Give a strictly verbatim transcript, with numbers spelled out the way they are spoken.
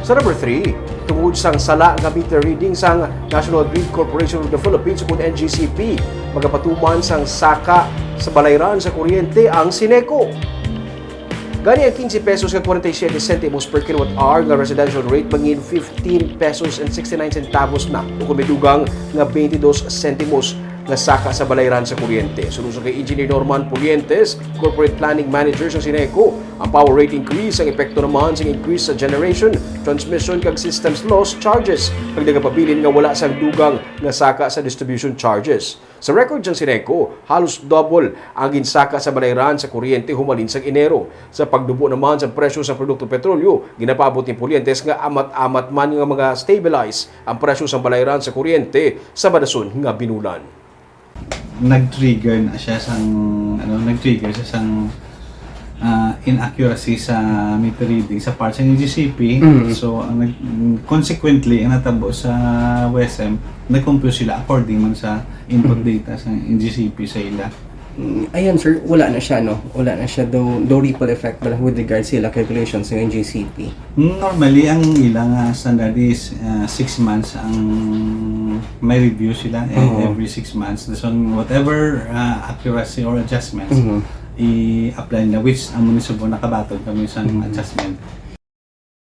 Sa number three, tungod sang sala nga meter reading sang National Grid Corporation of the Philippines ukon N G C P, magapatuman sang saka sa balayran sa kuryente ang Sineco. Gani ang quince pesos kag forty-seven centimos per kilowatt hour nga residential rate mangin fifteen pesos and sixty-nine centavos na, o kung may dugang nga twenty-dos centimos nga saka sa balayran sa kuryente. Suno sa kay Engineer Norman Pulientes, Corporate Planning Manager sa Sineco, ang power rate increase ang epekto naman sa increase sa generation, transmission kag systems loss charges, kag nagapabilin nga wala sang dugang nga saka sa distribution charges. Sa record sang Sineco, halos double ang ginsaka sa balayran sa kuryente humalin sang Enero. Sa pagdubo naman sa presyo sa produkto petrolyo, ginapaabot ni Pulientes nga amat-amat man nga mga stabilize ang presyo sa balayran sa kuryente sa madason nga binulan. Nag-trigger na siya sang, ano, nag-trigger siya sang ah, inaccuracy sa meter reading sa part sa N G C P. Mm. So, ang nag- consequently, ang natabo sa WESM, nag-compute sila according man sa input data sa N G C P sa ila. Mm, ayan, sir, wala na siya, no? Wala na siya, do, do ripple effect ba with regards sa ila calculations ng N G C P? Normally, ang ilang ah, standard is ah, six months ang may review sila eh, Oo. Every six months. So, whatever ah, accuracy or adjustments, Mhm. i-apply nila, which ang munisipyo nakabaton kami sa Mhm. adjustment.